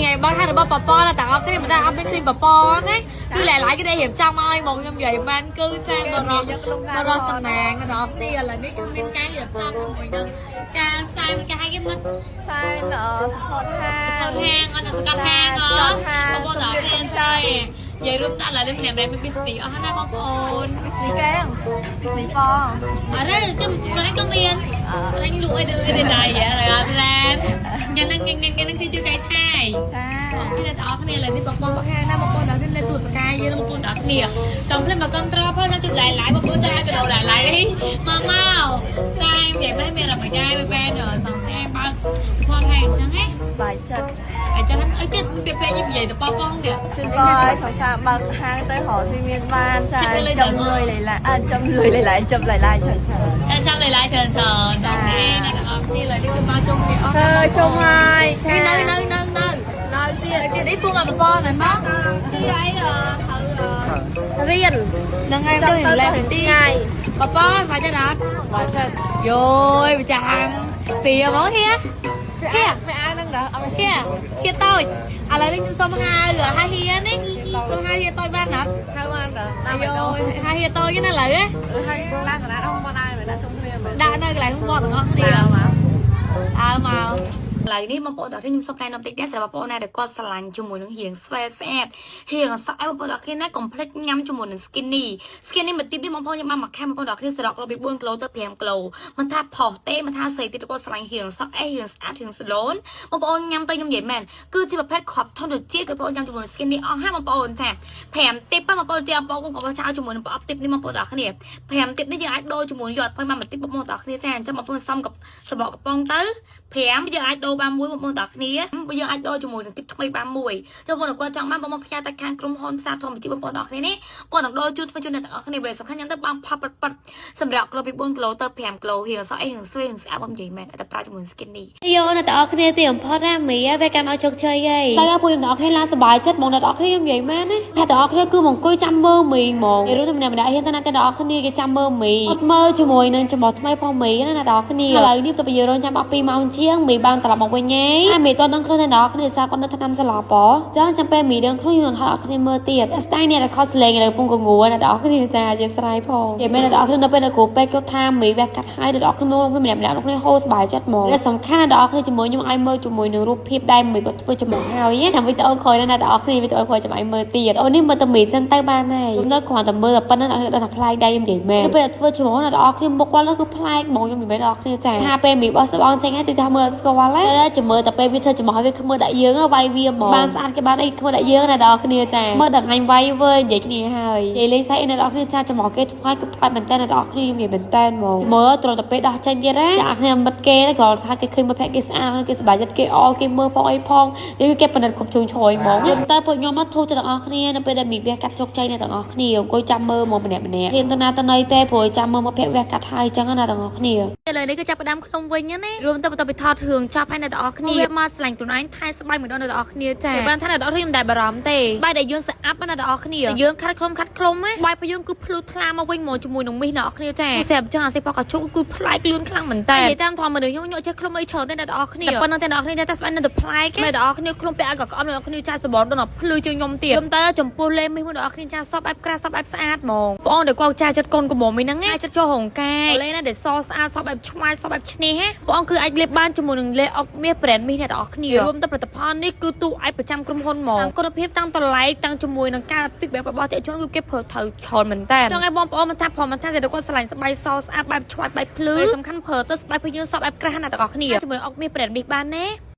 ថ្ងៃបើហាងរបស់ប៉ប៉ណាទាំងអស់គ្នាមិនដែលអត់មានឃើញប៉ប៉ណាគឺឡែឡៃគេได้រៀបចំឲ្យហ្មងខ្ញុំនិយាយបានគឺចាបរោះបរោះតំណាងទាំងអស់គ្នាឥឡូវនេះគឺមានការរៀបចំជាមួយនឹងការផ្សាយមានការឲ្យគេមក សែន support ហាង ទៅហាងអត់សកាត់ហាងអ សកាត់ហាង បងប្អូនទាំងអស់គ្នាចានិយាយរួមដាក់ឥឡូវនេះម្នាក់ម្នាក់មានពីស្ទីអស់ណាបងប្អូន នេះកែងនេះបង អរេចាំខ្លួនឯងក៏មានខ្លួនឯងលក់អីទៅអីដែរយ៉ារ៉ានញ៉ាំនឹងញ៉ាំញ៉ាំនឹងជួយកែឆាយ ចា អ្នកទាំងអស់គ្នាឥឡូវនេះបងប្អូនបងហាណាបងប្អូនទាំងគ្នានៅទូសកាយយើងបងប្អូនទាំងគ្នាកុំភ្លេចមកគ្រប់ត្រផងចុចឡាយឡាយបងប្អូនចង់ឲ្យកដោឡាយឡាយអីមកមកចាយនិយាយបែបមានរំយាយបែបសង្សារបើកផលហាងអញ្ចឹងហ៎ សប្បាយចិត្ត អញ្ចឹងអីទៀតពេលពេលនិយាយទៅប៉ប៉ងទៀត ជូនពរឲ្យសង្សារបើកហាងទៅរកស៊ីមានបានចាចំលុយលៃឡាអចំលុយលៃឡាចំលៃឡាច្រើនច្រើន តែចាំឡាយឡាយច្រើនច្រើនដល់គេអ្នកទាំងអស់គ្នាឥឡូវនេះគឺមកជុំគ្នាអស់ ធ្វើជុំហើយចា នៅនៅនៅនៅ នៅទៀត ទៀតនេះពងអបប៉មែនមក ទីអីត្រូវរៀន ហ្នឹងហើយ ចាំ ទៅ ទៅ លេ ទៅថ្ងៃ ប៉ប៉ស្វាយចិត្តអត់ បាទចិត្ត យយម្ចាស់ហាងសៀហ្មងហៀហៀ មិនអាហ្នឹងដែរអត់ ហៀហៀតូចឥឡូវនេះខ្ញុំសុំហៅហៅហៀនេះសុំហៅហៀតូចបានអត់ ហៅបានដែរ អាយយហៅហៀតូចណាឥឡូវហ៎ ហើយឡានកណាត់មកដែរមិនដាក់ជុំគ្នាមែន ដាក់នៅកន្លែងហុំទាំងអស់គ្នា មក អើមកឥឡូវនេះបងប្អូនទាំងខ្ញុំសូមណែនាំតិចដែរសម្រាប់បងប្អូនណាដែលគាត់ស្រឡាញ់ជាមួយនឹងរៀងស្វែស្អាតរៀងសក់ឲ្យបងប្អូនទាំងគ្នាណាកុំភ្លេចញ៉ាំជាមួយនឹង skinny skinny មួយទីបនេះបងប្អូនញ៉ាំបានមួយខែបងប្អូនទាំងគ្នាសរុបពី4គីឡូទៅ5គីឡូមិនថាផុសទេមិនថាស្រីទេគាត់ស្រឡាញ់រៀងសក់អេរៀងស្អាតរៀងស្លូនបងប្អូនញ៉ាំទៅខ្ញុំនិយាយមែនគឺជាប្រភេទគ្រាប់ធម្មជាតិគឺបងប្អូនញ៉ាំជាមួយនឹង skinny អស់ហើយបងប្អូនចា5ទីបបងប្អូនជាបងប្អូនកុំចោលជាមួយនឹងប្រអប់ទីបនេះបងប្អូនទាំងគ្នា5ទីបនេះយើងអាចដូរជាមួយយកទៅមកមួយទីបបងប្អូនទាំងគ្នាចាអញ្ចឹងបងប្អូនសំกับសបកកំប៉ុងទៅ5យើងអាចដូរបានមួយបងប្អូនទាំងគ្នាយើងអាចដូរជាមួយនឹងទីបថ្មីបានមួយចុះបងប្អូនគាត់ចង់បានបងមកផ្ញើទៅខាងក្រុមហ៊ុនផ្សារធម្មជាតិបងប្អូនទាំងគ្នានេះគាត់នឹងដូរជូនថ្មីជូនអ្នកទាំងអស់គ្នាបើសំខាន់ញ៉ាំទៅបានផប់ប៉ិតៗសម្រាប់គីឡូពី4គីឡូទៅ5គីឡូហៀងសក់អីហៀងស្វេហៀងស្អាតបងនិយាយមែនតែប្រើជាមួយ skinny យោអ្នកទាំងអស់គ្នាទីបំផុតណាមីវាកាន់មកជោគជ័យហីតែពួកខ្ញុំទាំងអស់គ្នាឡើងសប្បាយចិត្តហ្មងអ្នកទាំងអស់គ្នាខ្ញុំនិយាយមែនណាតែទាំងអស់គ្នាគឺមកអង្គុយចាំមើលមីហ្មងនិយាយរួមតែម្នាក់ម្នាក់ហ៊ានទៅណាទាំងអស់គ្នាគេចាំមើលមីអត់មើលជាមួយនឹងចំបោះថ្មីផងមីណាអ្នកទាំងអស់គ្នាឥឡូវនេះទៅពយរងចាំអស់2ម៉ោងជាងមីបានត្រឡប់មកវិញហីហើយមីតន់ដឹងខ្លួនអ្នកទាំងអស់គ្នាសារគាត់នៅឆ្នាំស្លាប់ប៉ចឹងចាំពេលមីដឹងខ្លួនខ្ញុំនឹងថតអស់គ្នាមើលទៀតស្ដាយអ្នកដែលខុសលេងឥឡូវពងកងួរអ្នកទាំងអស់គ្នាចាអធិស្ឋានផងនិយាយមែនអ្នកទាំងអស់គ្នានៅពេលនៅគ្រូពេទ្យគាត់ថាមីវះកាត់ហើយអ្នកទាំងអស់គ្នាម្នាក់ម្នាក់គ្នាហូរសប្បាយចិត្តហ្មងและសំខាន់អ្នកទាំងអស់គ្នាជាមួយខ្ញុំឲ្យមើលជាមួយនឹងរូបភាពដែលមីគាត់ធ្វើចំហហើយចាំវីដេអូក្រោយណាអ្នកទាំងអស់គ្នាវីដេអូក្រោយចាំឲ្យមើលទៀតអូនេះមើលតែមីសិនទៅបានហើយខ្ញុំនៅគ្រាន់តែមើលតែប៉ុណ្្នឹងអ្នកទាំងអស់គ្នាដល់ថាប្លែកដែរខ្ញុំនិយាយមែនពេលធ្វើចំហអ្នកទាំងអស់គ្នាមុខគាត់គឺប្លែកហ្មងខ្ញុំនិយាយមែនអ្នកទាំងអស់គ្នាចាថាពេលមីបោះស្បង់ចេញហើយទីថាមើលស្គាល់ហើយចាំមើលតែពេលវាធ្វើចំហវាខ្មើដាក់យើងវាយវាហ្មងបានស្អាតគេបានអីខ្មើដាក់យើងអ្នកទាំងអស់គ្នាចាមើលដល់អញវាយវើនិយាយគ្នាហើយនិយាយលេងសើចអ្នកទាំងអស់គ្នាចាចំហគេធ្វើឲ្យគឺប្លែកមែនតើអ្នកទាំងអស់គ្នានិយាយមែនតើហ្មងមើលត្រង់តែពេលដោះចេញទៀតណាចាគ្នាមិត្តគេគ្រាន់ថាគេឃើញមិត្តភក្តិគេស្អាតគេសប្បាយចិត្តគេអគេមើលផងអីផងគឺគេពិនិត្យគ្រប់ជ្រុងជ្រោយហ្មងតែពួកខ្ញុំមកធូរចិត្តទាំងអស់គ្នានៅពេលដែលមីវះកាត់ជោគជ័យអ្នកទាំងអស់គ្នាអង្គុយចាំមើលមកម្នាក់ម្នាក់ហ៊ានទៅណាទៅណីទេព្រោះចាំមើលមកភក្តិវះកាត់ហើយអញ្ចឹងណាទាំងអស់គ្នា ឥឡូវនេះគឺចាប់ផ្ដើមក្នុងវិញណារួមទៅបន្ទាប់ពីថតរឿងចប់ហើយអ្នកទាំងអស់គ្នាវាមកស្លាញ់ខ្លួនឯងថែស្បែកម្ដងអ្នកទាំងអស់គ្នាចាបានថាអ្នកទាំងអស់គ្នាមិនដែលបារម្ភទេស្បែកដែលយើងស្អាប់ណាអ្នកទាំងអស់គ្នាយើងខាត់ខ្លុំខាត់ខ្លុំណាស្បែករបស់យើងគឺភ្លឺថ្លាមកវិញមកជាមួយនឹងមីសអ្នកទាំងអស់គ្នាចាស្រាប់ចឹងអាសេផកជុកគឺប្លែកលឿនខ្លាំងមែនតើនិយាយតាមធម្មមនុស្សខ្ញុំខ្ញុំចេះខ្លុំអីច្រើនទេអ្នកទាំងអស់គ្នាតែប៉ុណ្្នឹងទេអ្នកទាំងអស់គ្នាតែស្បែកនៅតែប្លែកអ្នកទាំងអស់គ្នាខ្លួនពាក់ឲ្យកក្អមអ្នកទាំងអស់គ្នាចាសបល់ដល់ភ្លឺជាងខ្ញុំទៀតខ្ញុំតើចំពោះលេមីសមួយអ្នកទាំងអស់គ្នាចាសពបែបក្រាស់សពបែបស្អាតហ្មងបងដែលគាត់ចាចិត្តកូនកំមុំមីហ្នឹងណាចិត្តចូលរោងការលេណាដែលសស្អាតសពបែបឆ្វាយសពបែបឈ្នះណាបងគឺអាចលេបបានជាមួយនឹងលេអុកមាស brand មាសអ្នកទាំងអស់គ្នារួមទៅផលិតផលនេះគឺទូឯកប្រចាំក្រុមហ៊ុនហ្មងគុណភាពតាំងតម្លៃតាំងជាមួយនឹងការ feedback របស់អតិថិជនគឺគេប្រើត្រូវច្រើនមែនតើចង់ឲ្យបងប្អូនមិនថាព្រមមិនថាតែគាត់ស្រឡាញ់ស្បែកសស្អាតបែបឆ្វាយបែបភ្លឺសំខាន់ប្រើទៅស្បែកភយើងសពបែបក្រាស់ណាស់ទាំងអស់គ្នាជាមួយនឹងអុកមាស brand មាសបានណា។